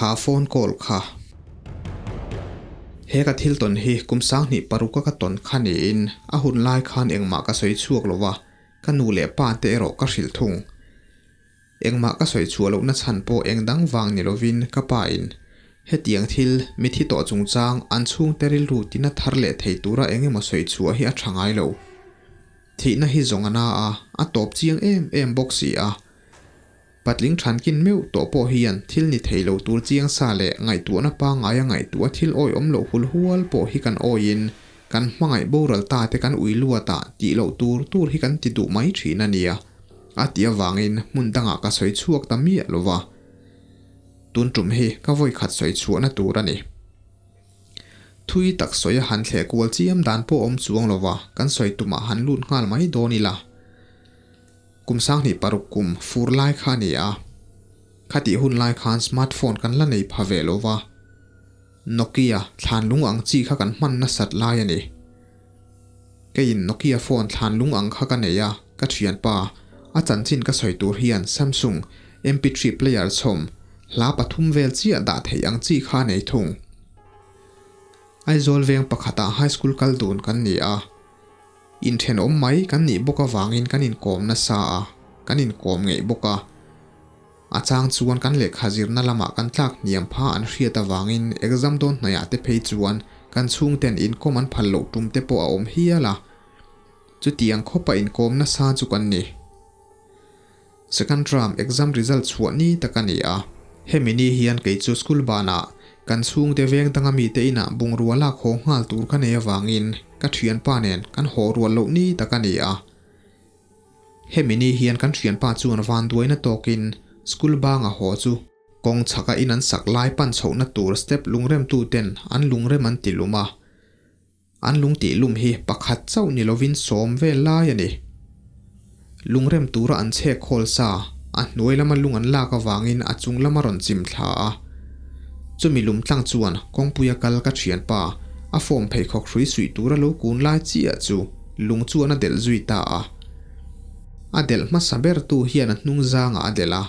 Kha phone call kha. He ka thil tawn hi kum 2006 a ka tawn kha niin a hun lai khan engmah ka sawi chhuak lo va, ka nu leh pa te erawh ka hrilh thung. Engmah ka sawi chhuah lohna chhan pawh eng dang vang ni lovin ka pa in hetiang thil mithi tawh chungchang an chhungte rilru tina thar leh thei tura eng emaw sawi chhuah hi a tha ngai lo. Thihna hi zawng a na a, a tawp chiang em em bawk si a. Patling thankin meuh tawh pawh hian thil ni thei lo tur chiang sa leh ngaihtuahna pangngaia ngaihtuah thil awihawm loh hul hual pawh hi kan awiin kan hmangaih boral ta te kan ui luat ah tih loh tur tur hi kan ti duh mai thin a nia a tih avangin hmun dangah ka sawi chhuak ta miah lo va. Tun tum hi ka vawikhat sawi chhuahna tur a ni. Thui tak sawi a han thleh kual chiam dan pawh awm chuang lo va, kan sawi tumah han lut nghal mai dawn ila. Kum 2006 kum fur lai kha a ni a, khatih hun lai khan smartphone kan la nei pha ve lo va, Nokia thlanlung ang chi kha kan hman nasat lai a ni. Keiin Nokia phone thlanlung ang kha ka nei a, ka thianpa, a chanchin ka sawi tur hian Samsung MP3 player chhawm hla pathum vel chiah dah theih ang chi kha a nei thung. Aizawl veng pakhatah high school kal dun kan ni a. Inthenawm mai kan nih bawk avangin kan inkawm nasa a, kan inkawm ngeih bawk a. A chang chuan kan lehkha zirna lamah kan tlak hniam pha an hriat avangin exam dawn hnaiah te phei chuan kan chhungten inkawm an phal loh tum te pawh a awm hial a. Chutiang khawpa inkawm nasa chu kan ni. Second term exam result chhuah ni tak a ni a. Hemi ni hian kei chu school banah kan chhungte veng danga mite inah bungrua lak haw nghal tur ka nei avangin ka thianpa nen kan haw rual loh ni tak a ni a. Hemi ni hian kan thianpa chuan vanduaina tawkin school banga haw chu kawng chhaka in an sak lai pan chhohna tur step lungremtuten an lungrem an ti lum a. An lung tih lum hi pakhat chauh ni lovin sawm vel lai a ni. Lungrem tura an chhek khawl sa, a hnuai lama lung an lak avangin a chung lama rawn chim thla a. Chumi lum tlang chuan kawngpuia kal ka thianpa, a form pheikhawk hrui suih tura lo kun lai chiah chu lung chuan a delh zui ta a. A delh hmasa bertu hian a hnung zangah a delh a,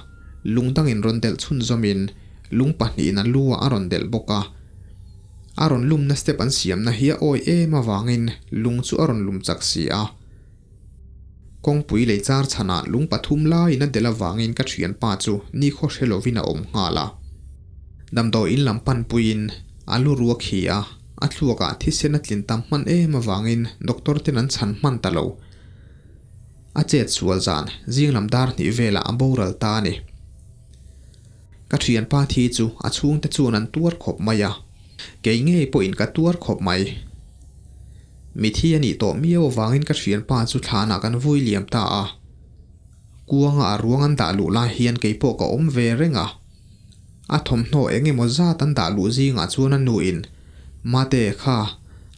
lung dangin rawn delh chhunzawmin lung pahnihin a lu ah a rawn delh bawk a. A rawn lumna step an siamna hi a awi em avangin lung chu a rawn lum chak si a. Kawngpui lei char chhanah lung pathum laiin a delh avangin ka thianpa chu nikhaw hre lovin a awm nghal a. Damdawi in lam panpuiin a lu ruak hi a, a thluakah thisen a tlin tam hman em avangin doctor ten an chhan hman ta lo. A chet sual zan zing lam dar hnih velah a boral ta a ni. Ka thianpa thi chu a chhungte chuan an tuar khawp mai a, kei ngei pawhin ka tuar khawp mai. Mithi a nih tawh miau avangin ka thianpa chu thlanah kan vui liam ta a. Kuanga a ruang an dah luh lai hian kei pawh ka awm ve reng a. A thawmhnaw eng emaw zat an dah luh zingah chuan a nuin, Mate, kha,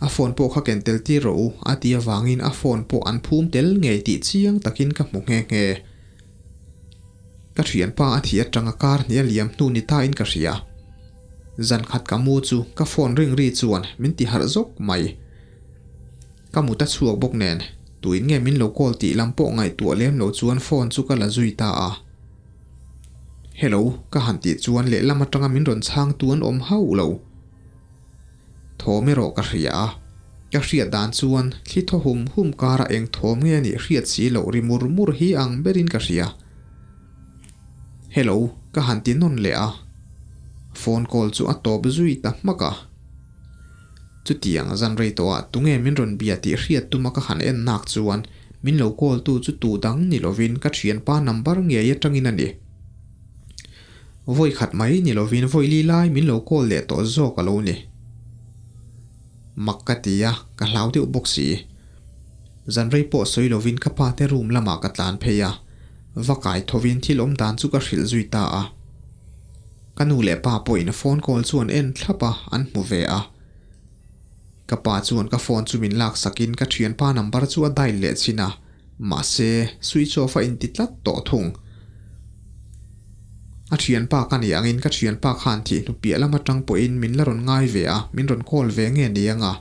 a phone pawh kha ken tel tir rawh u, a ti avangin a phone pawh an phum tel ngei tih chiang takin ka hmu nghe nghe. Ka thianpa a thih atanga kar hnih a liam hnu ni ta in ka hria. Zan khat ka mu chu ka phone ring ri chuan min ti harh zawk mai. Ka mut a chhuak bawk nen tuin nge min lo call tih lam pawh ngaihtuah lem lo chuan phone chu ka la zui ta a. Hello ka han tih chuan lehlam atanga min rawn chhang tu an awm hauh lo. Thawm erawh ka hria a, ka hriat dan chuan thli thaw hum hum kara eng thawm nge anih hriat si loh ri mur mur hi ang berin ka hria. Hello, ka han ti nawn leh a, phone call chu a tawp zui ta hmak a. Chutiang zan rei tawhah tunge min rawn bia tih hriat tuma ka han en nak chuan min lo call tu chu tu dang ni lovin ka thianpa number ngei atangin a ni. Vawi khat mai ni lovin vawi li lai min lo call leh tawh zawk a lo ni. Mak ka ti a, ka hlau deuh bawk si. Zan rei pawh sawi lovin ka pa te room lamah ka tlan phei a, va kai thovin thil awm dan chu ka hrilh zui ta a. Ka nu leh pa pawhin phone call chu an en thlap a, an hmu ve a. Ka pa chuan ka phone chu min laksakin ka thianpa number chu a dial leh chhin a, mahse switch off a inti tlat tawh thung. A thianpa ka nih angin ka thianpa khan thih hnu piah lam atang pawhin min la rawn ngai ve a, min rawn call ve nge ni anga.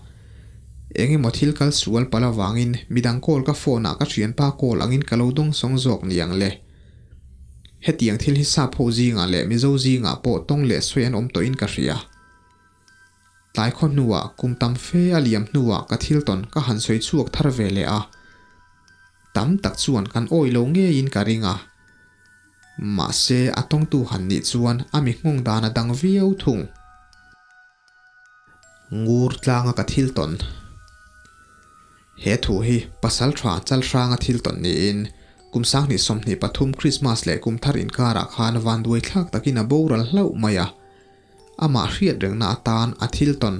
Eng emaw thil kal sual palh avangin midang call ka phone ah ka thianpa call angin ka lo dawng sawng zawk ni ang le. Hetiang thil hi sap ho zingah leh Mizo zingah pawh tawng leh sawi an awm tawhin ka hria. Tlai khaw hnuah kum tam fe a liam hnuah ka thil tawn ka han sawi chhuak thar ve leh a. Tam tak chuan kan awih lo ngeiin ka ring a. Mahse a tawngtu han nih chuan a mi nghawng dan a dang viau thung. Ngur tlanga ka thil tawn. He thu hi pasal tha chal hranga thil tawn niin kum 2023 Krismas leh kum thar inkarah khan vanduai thlak takin a boral hlauh mai a. Amah hriat rengna atan a thil tawn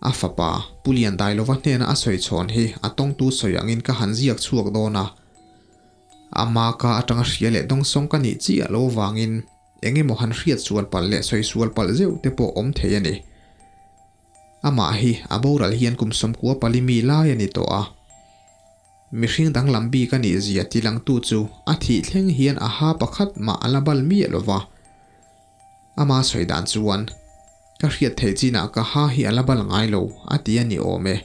a fapa Pu Liandailova hnena a sawi chhawn hi a tawngtu sawi angin ka han ziak chhuak dawn a. Ama ka atanga hria leh dawngsawng ka nih chiah lo vangin Eng emaw han hriat sual palh leh sawi sual palh zeuh te pawh awm thei a ni. Amah hi a boral hian kum 94 mi lai a ni tawh a. Mihring danglam bik a nih zia tilangtu chu a thih thleng hian a ha pakhat mah a la bal miah lo va. Ama sawi dan chuan, Ka hriat theih chinah ka ha hi a la bal ngai lo, a ti a ni awm e.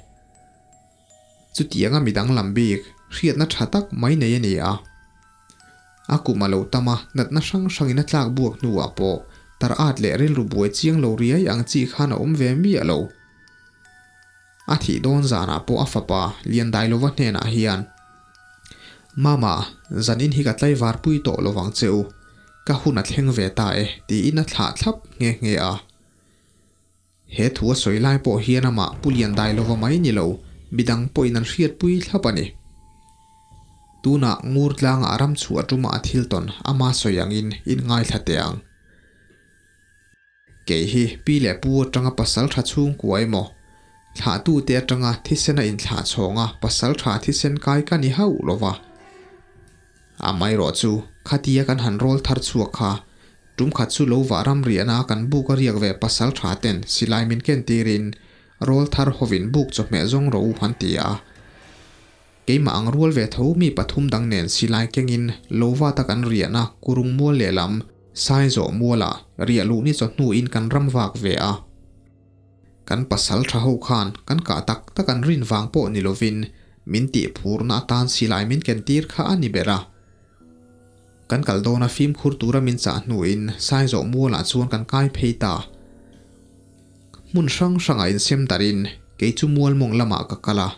Chutianga mi danglam bik hriatna tha tak mai nei a ni a. A kum a lo tam a, natna hrang hrangin a tlak buak hnuah pawh tar at leh rilru buai chiang lo riai ang chi khan a awm ve miah lo. A thih dawn zanah pawh a fapa Liandailova hnenah hian, Mama, zanin hi ka tlaivar pui tawh lovang che u, ka hun a thleng ve ta e, tiin a thlah thlap nghe nghe a. He thu a sawi lai pawh hian amah Pu Liandailova mai ni lo, midang pawhin an hriatpui thlap a ni. Tunah ngur tlangah a ram chhuah tumah a thil tawn ama sawi angin in ngaithla teh ang. Kei hi pi leh pu atanga pasal tha chhungkua emaw, thlahtute atanga thisena inthlah chhawnga pasal tha thisen kai ka ni hauh lova. Amaherawh chu, khatia kan han rawl thar chhuak kha, tum khat chu lo vah ram riahna kan buk a riak ve pasal tha ten silai min ken tirin rawl thar hovin buk chawhmeh zawng rawh u han ti a. Keimah ang rual ve tho mi pathum dang nen silai kengin lo vata kan riahna kurung mual lehlam Saizawh mualah riah luh ni chawhnuin kan ram vak ve a. Kan pasal tha ho khan kan kah tak tak an rin vang pawh ni lovin min tih phurna atan silai min ken tir kha a ni ber a. Kan kal dawna fimkhur tura min chah hnuin Saizawh mualah chuan kan kai phei ta. Hmun hrang hrangah insem darhin kei chu mualmawng lamah ka kal a.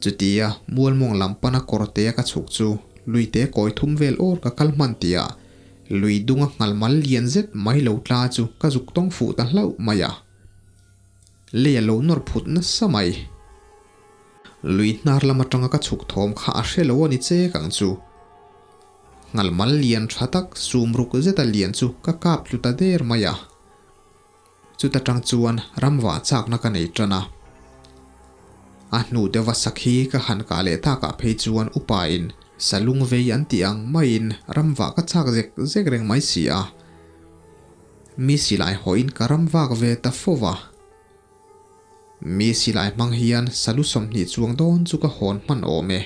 Chutia mualmawng lam pana kawrtea ka chhuk chu luite kawi thum vel awr ka kal hman tihah lui dunga nghal mal lian zet mai lo tla chu ka zuk tawng fuh ta hlauh mai a. Lei a lo nawr phut nasa mai. Lui hnar lam atanga ka chhuk thawm kha a hre lo a ni chek ang chu. Nghal mal lian tha tak sum ruk zeta lian chu ka kap tlu ta der mai a. Chuta tang chuan ramvah chakna ka nei tan a. A hnu deuha sakhi ka han kah leh takah phei chuan upain salung vei an tih ang maiin ramvah ka chak zek zek reng mai si a. Mi silai hawiin ka ramvak ve ta fo va. Mi silai hmang hian salu 20 chuang dawn chu ka hawn hman awm e.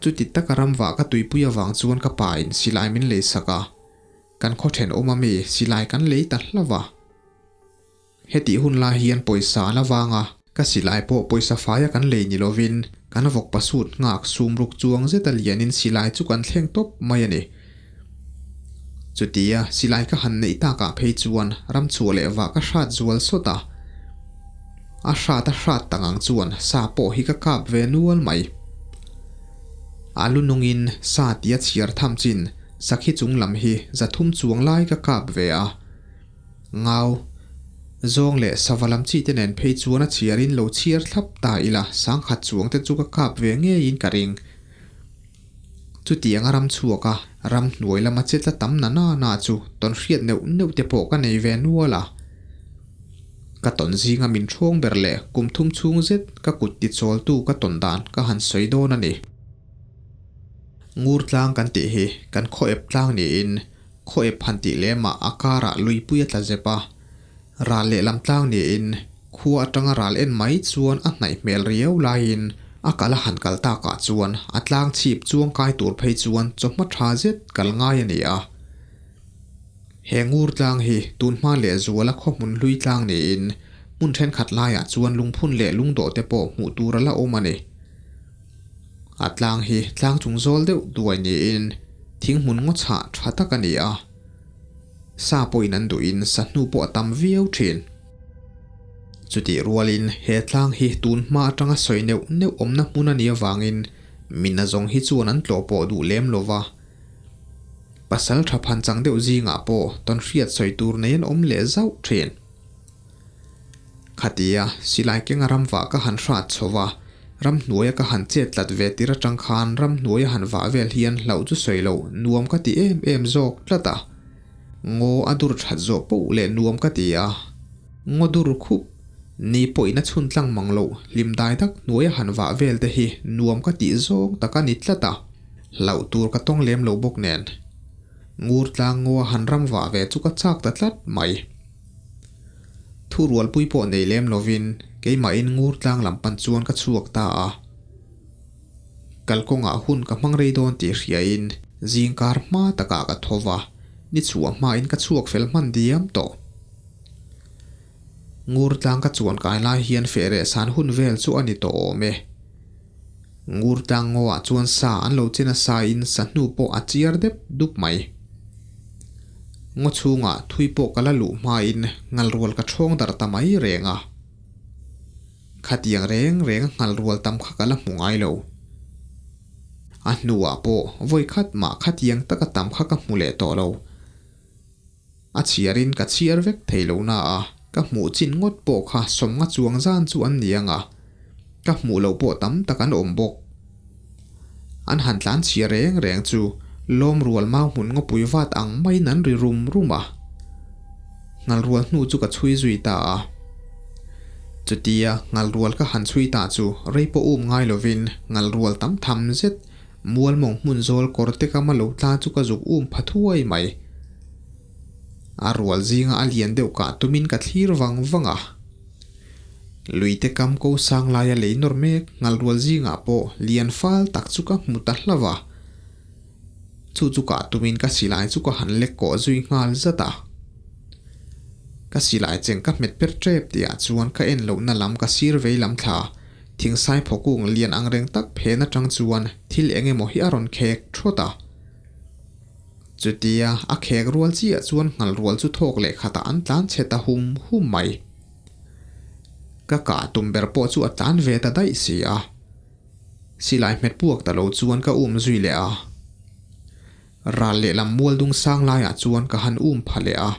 Chuti taka ramvah ka tuipui avang chuan ka pain silai min leisak a. Kan khaw thenawm a mi silai kan lei ta hlauh a. Hetih hun lai hian pawisa a la vang a, ka silai pawh pawisa faia kan lei ni lovin kan vawk pasut nghak sum ruk chuang zeta lianin silai chu kan thleng tawp mai a ni. Chutia silai ka han neih takah phei chuan ram chhuah leh vah ka hrat zual sawt a. A hrat a hrat tak ang chuan sa pawh hi ka kap ve nual mai. A lu nungin sa tia chhiar tham chin Sakhi chung lam hi 300 chuang lai ka kap ve a. Ngau, zawng leh sava lam chi te nen phei chuan a chhiarin lo chhiar thlap ta ila 10,000 chuang te chu ka kap ve ngeiin ka ring. Chutiang a ram chhuak a, ram hnuai lama che tla tam na na na chu tawn hriat neuh neuh te pawh ka nei ve nual a. Ka tawn zinga min ṭhawng ber leh kum thum chhung zet ka kut tichawltu ka tawn dan ka han sawi dawn a ni. Ngur tlang kan tih hi kan khaw ep tlang niin khaw ep han tih lemah a karah luipui a tla zep a, ral lehlam tlang niin khua atanga ral en mai chuan a hnaih hmel riau laiin a kal a han kal takah chuan a tlang chhip chuang kai tur phei chuan chawhma tha zet kal ngai a ni a. He ngur tlang hi tunhma leh zuala khaw hmun hlui tlang niin hmun thenkhat laiah chuan lungphun leh lungdawh te pawh hmuh tur a la awm a ni. A tlang hi tlang chung zawl deuh duai niin Thinghmun ngaw chhah tha tak a ni a, sa pawhin an duhin sa hnu pawh a tam viau thin. Chutih rualin he tlang hi tun hma atanga sawi neuh neuh awmna hmun a nih avangin mi nazawng hi chuan an tlawh pawh duh lem lo va. Pasal tha phan chang deuh zingah pawh tawnhriat sawi tur nei an awm leh zauh thin. Khatia silai kenga ramvah ka han hrat chho va, ramhnuaia ka han chet tlat ve tir atang khan ramhnuaia han vah vel hian hlauh chu sawi loh nuam ka ti em em zawk tlat a. Ngaw a dur that zawh poh leh nuam ka ti a. Ngaw dur khup, ni pawhin a chhun tlang mang loh hlim dai dak hnuaia han vah vel te hi nuam ka tih zawng tak a ni tlat a. Hlauh tur ka tawng lem lo bawk nen. Ngur tlang ngaw a han ramvah ve chu ka chak ta tlat mai. Thu rualpui pawh nei lem lovin keimahin ngur tlang lam pan chuan ka chhuak ta a. Kalkawngah hun ka hmang rei dawn tih hriain zingkar hma takah ka tho va, ni chhuah hmain ka chhuak fel hman diam tawh. Ngur tlang ka chuan kai lai hian feh reh san hun vel chu a ni tawh awm e. Ngur tlang ngawah chuan sa an lo che nasa in sa hnu pawh a chiar dep dup mai. Ngaw chhungah thui pawh ka la luh hmain ngalrual ka ṭhawng darh ta mai reng a. Khatiang reng reng a ngalrual tam kha ka la hmu ngai lo. A hnuah pawh vawi khat mah khatiang taka tam kha ka hmu leh tawh lo. A chhiarin ka chhiar vek thei lo na a, ka hmuh chin ngawt pawh kha sawmnga chuang zan chu an ni ang a, ka hmuh loh pawh tam tak an awm bawk. An han tlan chhia reng reng chu lawm rual mau hmun ngawpui vat ang maiin an ri rum rum a. Ngalrual hnu chu ka chhui zui ta a. Chutia ngalrual ka han chhui ta chu rei pawh um ngai lovin ngalrual tam tham zet Mual mawng hmun zawl kawr te kama lo tla chu ka zuk um pha thuai mai. A rual zinga a lian deuh kah tumin ka thlir vang vang a. Lui te kam ko sang laia lei nawr mek ngal rual zingah pawh lian fal tak chu ka hmu ta hlauh a. Chu chu kah tumin ka silai chu ka han lek kawh zui nghal zat a. Ka silai cheng ka hmet per tep tihah chuan ka en lohna lam ka sir vei lam thla Thingsai phawkung lian ang reng tak phen atang chuan thil eng emaw hi a rawn khek thawt a. Chutia a khek rual chiah chuan nghal rual chu thawk leh khatah an tlan chhe ta hum hum mai. Ka kah tum ber pawh chu a tlan ve ta daih si a. Silai hmet puak ta lo chuan ka um zui leh a. Ral lehlam mual dung sang laiah chuan ka han um pha leh a,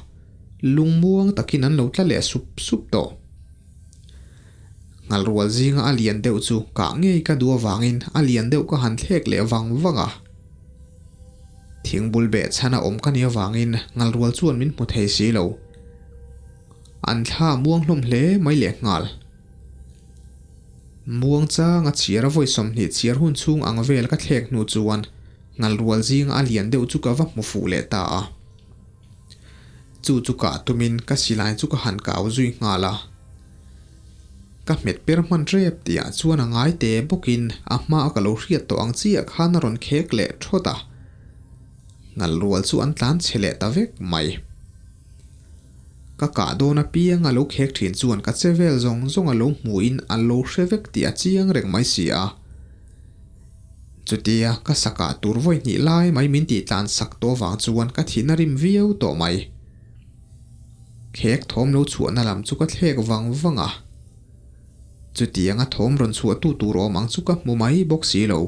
lungmuang takin an lo tla leh sup sup tawh. Nghalrual zinga a lian deuh chu kah ngei ka duh avangin a lian deuh ka han thlek leh vang vang a. Thingbul beh chhan a awm ka nih avangin nghalrual chuan min hmu thei si lo. An thla muang hlawm hle mai leh nghal. Muang changa chhiar a vawi 20 chhiar hun chhung ang vel ka thlek hnu chuan nghalrual zinga a lian deuh chu ka va hmu fuh leh ta a. Chu chu kah tumin ka silai chu ka han kau zui nghal a. Ka hmet per hman rep tihah chuan a ngai te bawkin a hma a ka lo hriat tawh ang chiah khan a rawn khek leh thawt a. Ngal rual chu an tlan chhe leh ta vek mai. Ka kah dawn apiang a lo khek thin chuan ka che vel zawng zawng a lo hmuhin a lo hre vek tih a chiang reng mai si a. Chutia ka sakah tur vawi hnih lai mai min tih tlan sak tawh vang chuan ka thihna rim viau tawh mai. Khek thawm lo chhuahna lam chu ka thlek vang vang a. Chutianga thawm rawn chhuah tu tur awm ang chu ka hmu mai bawk si lo.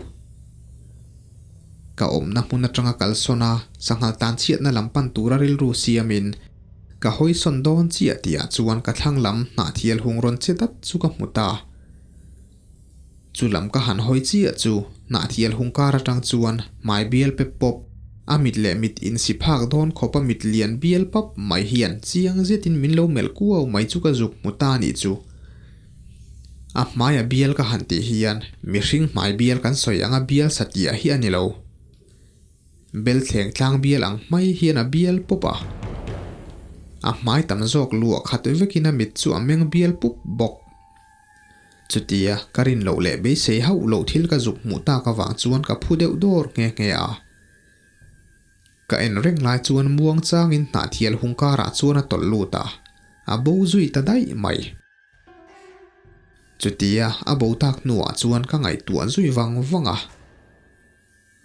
Ka awmna hmun atanga kalsawn a, sanghal tan chhiatna lam pan tura rilru siamin ka hawisawn dawn chiah tihah chuan ka thlang lam hnahthial hung rawn che dat chu ka hmu ta. Chu lam ka han hawi chiah chu hnahthial hung kar atang chuan hmai bial pep pawp, a mit leh mit insi phak dawn khawp a mit lian bial pap mai hian chiang zetin min lo melh kuau mai chu ka zuk hmu ta nih chu. A hmaia bial ka han tih hian mihring hmai bial kan sawi anga bial satliah hi a ni lo. Belthleng tlang bial ang hmai hian a bial pawp a. A hmai tam zawk luah khat vekin a mit chu a meng bial pup bawk. Chutia ka rin loh leh beisei hauh loh thil ka zuk hmuh tak avang chuan ka phu deuh dawr nghe nghe a. Ka en reng lai chuan muang changin hnahthial hung karah chuan a tawlh lut a, a bo zui ta daih mai. Chutia a bo tak hnuah chuan ka ngaihtuah zui vang vang a.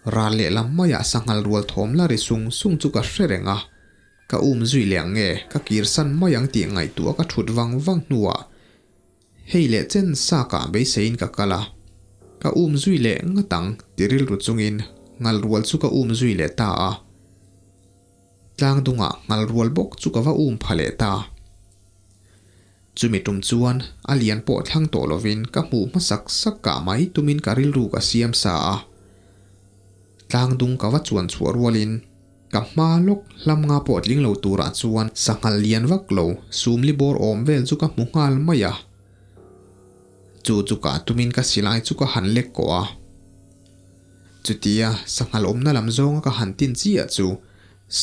Ral lehlam maiah sanghal rual thawm la ri sung sung chu ka hre reng a, ka um zui leh ang nge ka kirsan mai ang tih ngaihtuah ka thut vang vang hnuah hei leh chen sakah beiseiin ka kal a, ka um zui leh ngat ang ti rilru chungin nghal rual chu ka um zui leh ta a. Tlang dungah nghal rual bawk chu ka va um pha leh ta. Chumi tum chuan a lian pawh thlang tawh lovin ka hmuh hmasak sak kah mai tumin ka rilru ka siam sa a. Tlang dung ka va chuan chhuah rualin ka hma lawk hlam nga pawh tling lo turah chuan sanghal lian vak lo sumli bawr awm vel chu ka hmu nghal mai a. Chu chu kah tumin ka silai chu ka han lek kawh a. Chutia sanghal awmna lam zawnga ka han tin chiah chu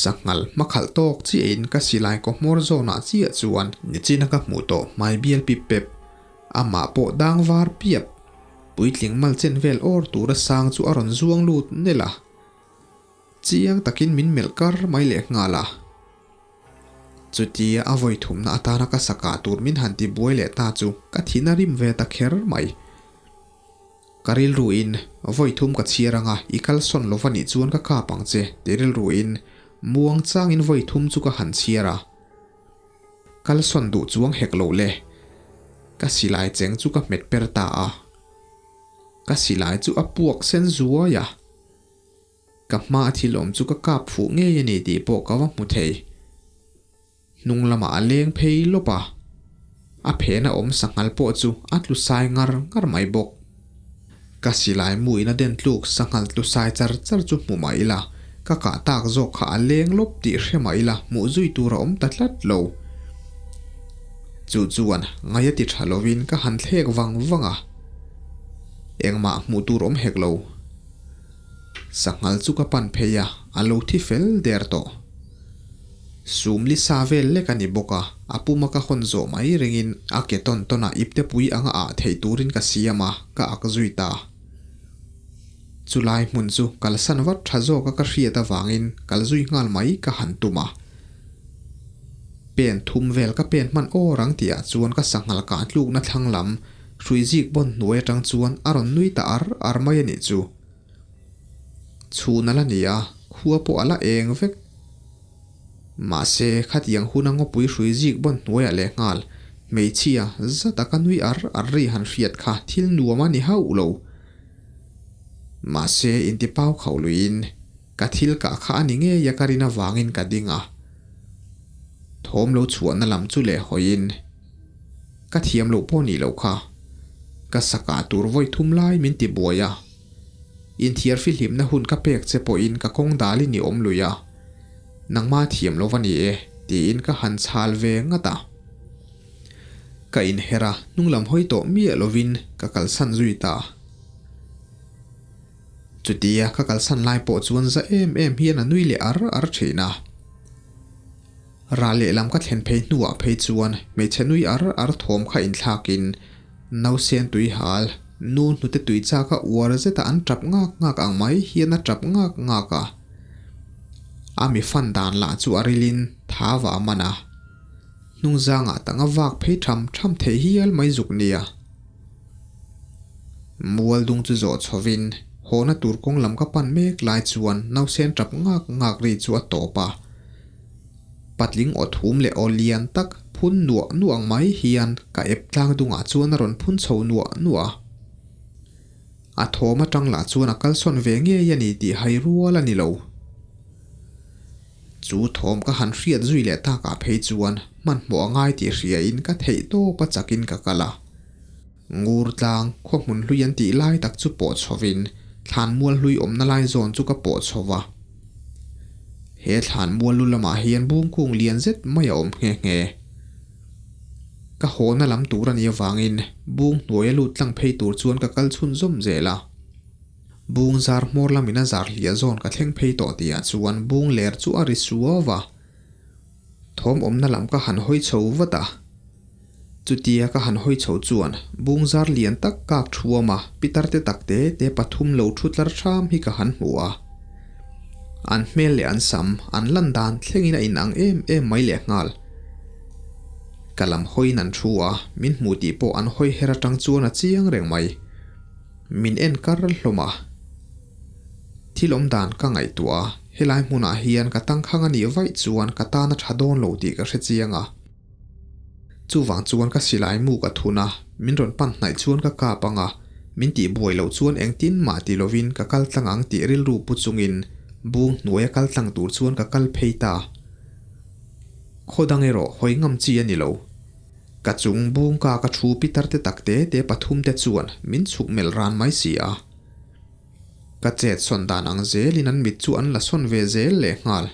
sanghal hmakhalh tawk chiahin ka silai kaw hmawr zawnah chiah chuan nichina ka hmuh tawh hmai bial pip pep, amah pawh dang var piap, puitling mal chen vel awr tura sang chu a rawn zuang lut nelh a. Chiang takin min melh kar mai leh nghal a. Chutia a vawi thumna atana ka sakah tur min han ti buai leh ta chu ka thin a rim ve ta kher mai. Ka rilruin, Vawi thum ka chhiar anga i kalsawn lo va nih chuan ka kap ang che, ti rilruin muang changin vawi thum chu ka han chhiar a. Kalsawn duh chuang hek lo le. Ka silai cheng chu ka hmet per ta a. Ka silai chu a puak sen zuai a. Ka hma a thil awm chu ka kap fuh ngei a ni tih pawh ka va hmu thei. Hnung lamah a leng phei lawp a, a phena awm sanghal pawh chu a tlu sai ngar ngar mai bawk. Ka silai muin a den tluk sanghal tlu sai char char chu hmu mah ila, ka kah tak zawk kha a leng lawp tih hre mah ila hmuh zui tur a awm ta tlat lo. Chu chuan ngai a ti tha lovin ka han thlek vang vang a, engmah hmuh tur awm hek lo. Sanghal chu ka pan phei a, a lo thi fel der tawh. Sumli sa vel lek a ni bawk a, a puma ka hawn zawh mai ringin a ke tawn tawn ah ipte pui anga ah theih turin ka siam a, ka ak zui ta. Chulai hmun chu kalsan vat tha zawka ka hriat avangin kal zui nghal mai ka han tum a. Pen thum vel ka pen hman awr ang tihah chuan ka sanghal kah tlukna thlang lam hrui zik bawn hnuai atang chuan a rawn nui ta ar ar mai a nih chu. Chhun a la ni a, khua pawh a la eng vek. Mahse, khatiang huna ngawpui hrui zik bawn hnuaiah leh nghal, hmeichhia zata ka nui ar ar ri han hriat kha thil nuam a ni hauh lo. Mahse, intipau khauh luiin ka thil kah kha a ni ngei a ka rin avangin ka ding a. Thawm lo chhuahna lam chu leh hawiin. Ka thiam loh pawh nih loh kha. Ka sakah tur vawi thum lai min ti buai a. Inthiar fihlimna hun ka pek che pawhin ka kawng dalin i awm lui a. Nangma thiam lo va ni e, tiin ka han chhal ve ngat a. Ka inher a, hnunglam hawi tawh miah lovin ka kalsan zui ta. Chutia ka kalsan lai pawh chuan za em em hian a nui leh ar ar thin a. Rah lehlam ka thlen phei hnuah phei chuan hmeichhe nui ar ar thawm kha inthlakin nausen tui hal, nu hnute tui chak a uar zeta an tap ngak ngak ang mai hian a tap ngak ngak a. A mi fan dan lah chu a rilin tha va a man a. Hnungzangah tanga vak phei tham tham thei hial mai zuk nia. Mual dung chu zawh chhovin hawhna tur kawng lam ka pan mek lai chuan nausen tap ngak ngak ri chu a tawp a. Patling aw thum leh aw lian tak phun nuah nuah ang mai hian ka ep tlang dungah chuan a rawn phun chho nuah nuah a. A thawm atang lah chuan a kalsawn ve ngei a ni tih hai rual a ni lo. Chu thawm ka han hriat zui leh takah phei chuan hmanhmawh a ngai tih hriain ka theih tawp a chakin ka kal a. Ngur tlang khaw hmun hlui an tih lai tak chu pawh chhovin thlan mual hlui awmna lai zawn chu ka pawh chho va. He thlan mual lu lamah hian bungkung lian zet mai a awm nghe nghe. Ka hawna lam tur a nih avangin bung hnuaia lut tlang phei tur chuan ka kal chhunzawm zel a. Bung zar hmawr lamin a zar hliah zawn ka thleng phei tawh tihah chuan bung ler chu a ri suau va. Thawm awmna lam ka han hawi chho vat a. Chutia ka han hawi chho chuan bung zar lian tak kak thuam a pitar te tak te te pathum lo thu tlar hram hi ka han hmu a. An hmel leh an sam, an lan dan thlengin a inang em em mai leh nghal. Ka lam hawiin an thu a, min hmu tih pawh an hawi her atang chuan a chiang reng mai. Min en kar hlawm a. Thil awm dan ka ngaihtuah a, helai hmunah hian ka tangkhang a nih vaih chuan ka tan a tha dawn lo tih ka hre chiang a. Chuvang chuan ka silai mu ka thun a, min rawn pan hnaih chuan ka kap ang a, min tih buai loh chuan engtin mah ti lovin ka kal tlang ang tih rilru pu chungin bung hnuaia kal tlang tur chuan ka kal phei ta. Khaw dang erawh hawi ngam chi a ni lo. Ka chung bungka ka thu pitar te tak te te pathum te chuan min chhuk melh ran mai si a. Ka chet sawn dan ang zelin an mit chu an la sawn ve zel lehnghal.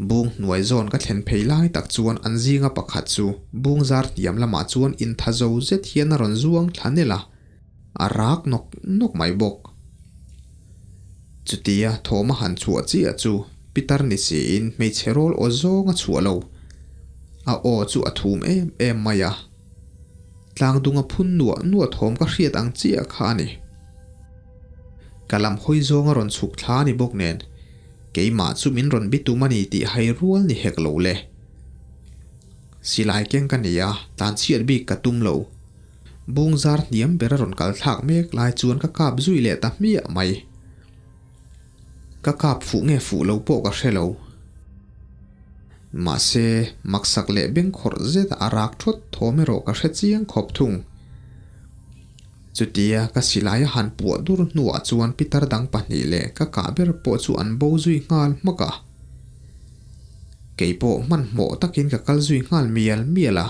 Bung hnuai zawn ka thlen phei lai tak chuan an zinga pakhat chu bung zar hniam lamah chuan intha zo zet hian a rawn zuang thla nel a, a rak nawk nawk mai bawk. Chutia thawm a han chhuah chiah chu Pitar ni siin hmeichhe rawl aw zawng a chhuah lo. A aw chu a thum em em mai a. Tlangdunga phun nuah nuah thawm ka hriat ang chiah kha a ni. Ka lam hawi zawng a rawn chhuk thla a ni bawk nen, keimah chu min rawn bi tum a ni tih hai rual ni hek lo le. Silai keng ka ni a, tlan chhiat bik ka tum lo. Bung zar hniam ber a rawn kal thlak mek lai chuan ka kap zui leh ta hmiah mai. Ka kap fuh nge fuh lo pawh ka hre lo. Mahse, maksak leh bengkhawrh zet a rak thawt thawm erawh ka hre chiang khawp thung. Chutia ka silai a han puah dur hnuah chuan pitar dang pahnih leh ka kah ber pawh chu an bo zui nghal hmak a. Kei pawh hmanhmawh takin ka kal zui nghal mial mial a.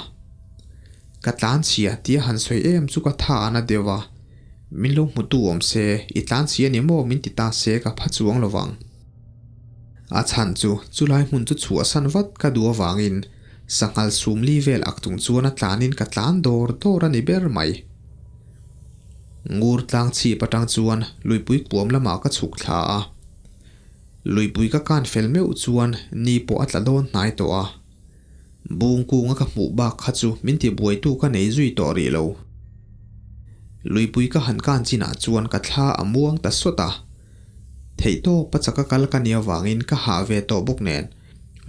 Ka tlanchhia tia han sawi em chu ka tha a na deuh a. Min lo hmutu awm se, i tlanchhia ni maw min ti ta se ka pha chuang lo vang. A chhan chu chulai hmun chu chhuahsan vat ka duh avangin sanghal sumli vel ak chung chuan a tlanin ka tlan dawr dawr a ni ber mai. Ngur tlang chhip atang chuan luipui kuam lamah ka chhuk thla a. Luipui ka kan fel meuh chuan ni pawh a tla dawn hnai tawh a. Bung kunga ka hmuh bak kha chu min ti buaitu ka nei zui tawh rih lo. Luipui ka han kan chinah chuan ka thla a muang ta sawt a. Theihtawp a chaka kal ka nih avangin ka hah ve tawh bawk nen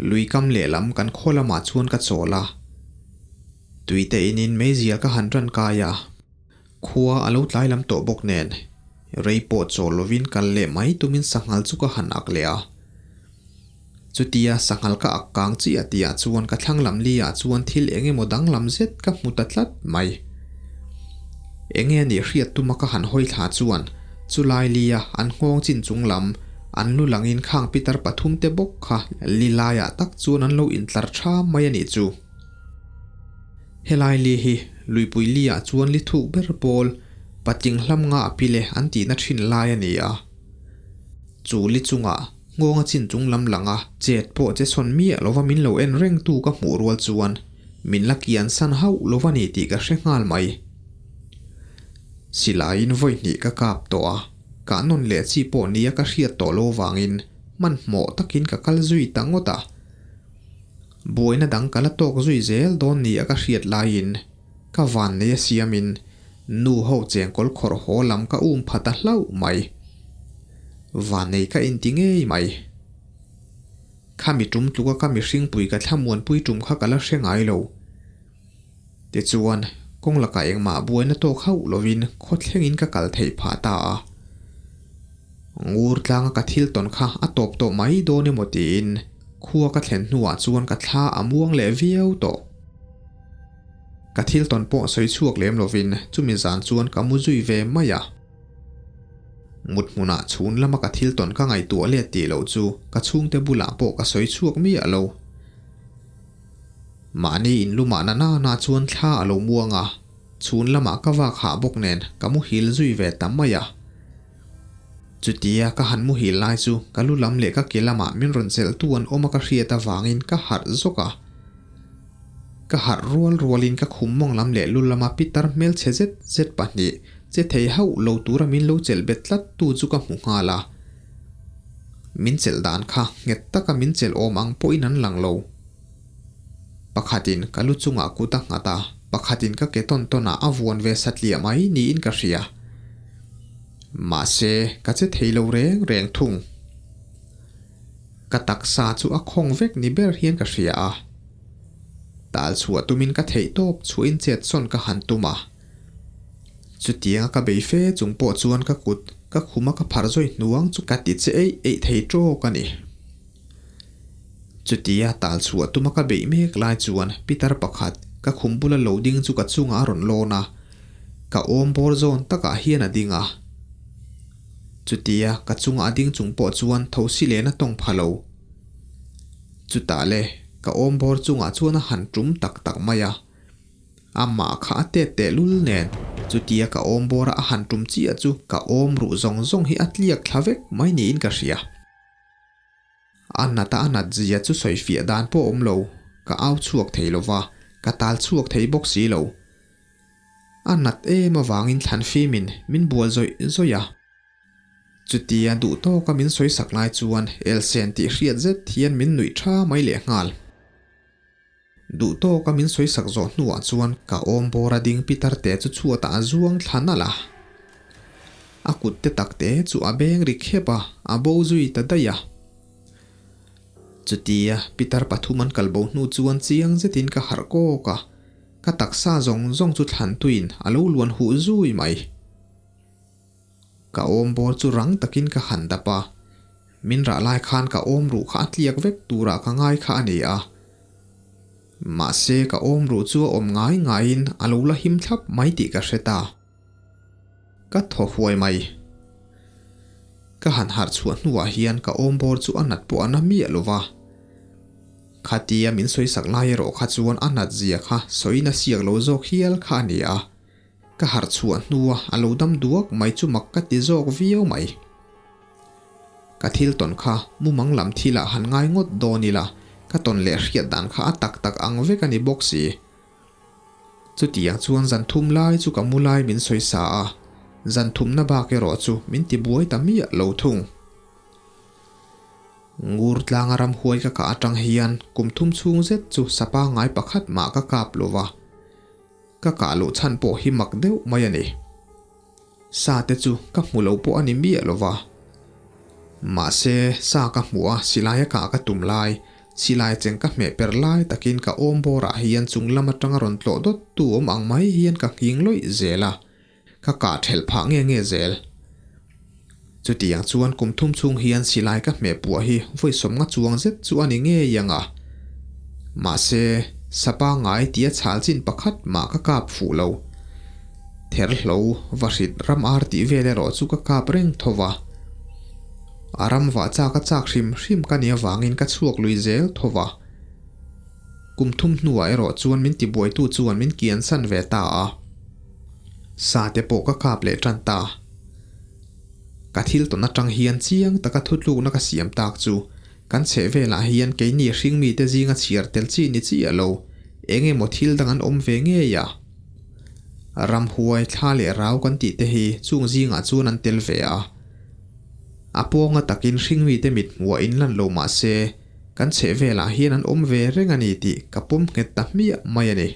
lui kam lehlam kan khaw lamah chuan ka chawl a. Tuite inin meizial ka han tan kai a. Khua a lo tlai lam tawh bawk nen, rei pawh chawl lovin kal leh mai tumin sanghal chu ka han ak leh a. Chutia sanghal ka ak kang chiah tihah chuan ka thlang lam liah chuan thil eng emaw danglam zet ka hmu ta tlat mai. Enge a nih hriat tuma ka han hawi thla chuan chulai lia an nghawng chin chung lam an lu langin khang pitar pathum te bawk kha li laiah tak chuan an lo intlar tha mai a nih chu. Helai li hi luipui li ah chuan li thuk ber pawl patling hlam nga a pile an tihna thin lai a ni a. Chu li chungah nghawng a chin chung lam langa chet pawh che sawn miah lova min lo en reng tu ka hmuh rual chuan min la kian san hauh lova ni tih ka hre nghal mai. Silaiin vawi hnih ka kap tawh a, kah nawn leh chi pawh nia ka hriat tawh lo vangin hmanhmawh takin ka kal zui ta ngawt a. Buaina dang ka la tawk zui zel dawn ni a ka hriat laiin ka vannei a siamin nu ho chengkawl khawrh haw lam ka um pha ta hlauh mai. Vannei ka inti ngei mai. Khami tum tluka ka mihringpui ka thlamuanpui tum kha ka la hre ngai lo. Tichuan, kawng lakah engmah buaina tawk hauh lovin khawthlengin ka kal theih phah ta a. Ngur tlanga ka thil tawn kha a tawp tawh mai dawn emaw tiin khua ka thlen hnuah chuan ka thla a muang leh viau tawh. Ka thil tawn pawh sawi chhuak lem lovin chumi zan chuan ka mu zui ve mai a. Mut hmunah chhun lama ka thil tawn ka ngaihtuah let tih loh chu ka chhungte bulah pawh ka sawi chhuak miah lo. Mahni in lumah na na na chuan thla a lo muang a, chhun lamah ka vak hah bawk nen ka muhil zui ve ta mai a. Chutia ka han muhil lai chu ka lu lam leh ka ke lamah min rawn chelhtu an awm a ka hriat avangin ka harh zawk a. Ka harh rual rualin ka khum mawng lam leh lu lama pitar hmelchhe zet zet pahnih che thei hauh lo tura min lo chelh bet tlat tu chu ka hmu nghal a. Min chelh dan kha nghet taka min chelh awm ang pawhin an lang lo. Pakhatin ka lu chungah kut a nghat a, pakhatin ka ke tawn tawnah a vuan ve satliah mai niin ka hria. Mahse, ka che thei lo reng reng thung. Ka taksa chu a khawng vek ni ber hian ka hria a. Tal chhuah tumin ka theih tawp chhuahin chet sawn ka han tum a. Chutianga ka bei fe chung pawh chuan ka kut ka khuma ka pharh zawi hnuang chu ka ti che eih eih thei tawk a ni. Chutia tal chhuah tuma ka beih mek lai chuan pitar pakhat ka khum bula lo ding chu ka chungah a rawn lawn a, ka awm bawr zawn takah hian a ding a. Chutia ka chunga a ding chung pawh chuan thosi len a tawng pha lo. Chutah le ka awm bawr chungah chuan a han tum tak tak mai a. Amah kha a tet tehlul nen chutia ka awm bawra a han tum chiah chu ka awm ruh zawng zawng hi a tliak thla vek mai niin ka hria. A nata a nat zia chu sawi fiah dan pawh awm lo, ka au chhuak thei lo va, ka tal chhuak thei bawk si lo. A nat em avangin thlan fimin min bual zawih zawih a. Chutia duh tawka min sawi sak lai chuan Elsen tih hriat zet hian min nuih tha mai leh nghal. Duh tawka min sawi sak zawh hnuah chuan ka awm bawr a ding pitar te chu chhuatah a zuang thla nalh a. A kut te tak te chu a beng ri khep a, a bo zui ta daih a. Chutia pitar pathum an kal bo hnu chuan chiang zetin ka harh kawk a, ka taksa zawng zawng chu thlan tuiin a lo luan huh zui mai. Ka awm bawr chu rang takin ka han dap a, min rah lai khan ka awm ruh kha a tliak vek turah ka ngai kha a ni a. Mahse ka awm ruh chu a awm ngai ngaiin a lo la him thlap mai tih ka hre ta. Ka thaw huai mai. Ka han harh chhuah hnuah hian ka awm bawr chu a nat pawh a na miah lo va. Khatia min sawisak lai erawh kha chuan a nat zia kha sawiin a siak lo zawk hial kha a ni a. Ka harh chhuah hnua a lo dam duak mai chu mak ka ti zawk viau mai. Ka thil tawn kha mumang lam thilah han ngai ngawt dawn ila, ka tawn leh hriat dan kha a tak tak ang vek a ni bawk si. Chutiang chuan zan thum lai chu ka mu lai min sawi sa a, zan thumna bak erawh chu min ti buai ta miah lo thung. Ngur tlanga ramhuai ka kah atang hian kum thum chhung zet chu sapa ngai pakhat mah ka kap lo va. Ka kah loh chhan pawh hi mak deuh mai a ni. Sa te chu ka hmu lo pawh a ni miah lo va. Mahse, sa ka hmuh a silai a kah ka tum lai, silai cheng ka hmeh per lai takin ka awm bawrah hian chung lam atanga rawn tlawh dawt tu awm ang mai hian ka nghing lawih zel a, ka kah thelh phah nge nge zel. Chutiang chuan kum thum chhung hian silai ka hmeh puah hi vawi sawmnga chuang zet chu a ni ngei ang a. Mahse, sapa ngai tia chhal chin pakhat mah ka kap fuh lo. Therhlo, vahrit, ram ar tih vel erawh chu ka kap reng tho va. A ram vah chak a chak hrim hrim ka nih avangin ka chhuak lui zel tho va. Kum thum hnuah erawh chuan min tibuaitu chuan min kiansan ve ta a. Sa te pawh ka kap leh tan ta. Ka thil tawn atang hian chiang taka thutlukna ka siam tak chu kan chheh velah hian keini hringmite zinga chhiar tel chi ni chiah lo eng emaw thil dang an awm ve ngei a. Ramhuai thla leh rau kan tih te hi chung zingah chuan an tel ve a. A pawnga takin hringmite mit hmuhah inlan lo mah se kan chheh velah hian an awm ve reng a ni tih ka pawm nghet ta hmiah mai a ni.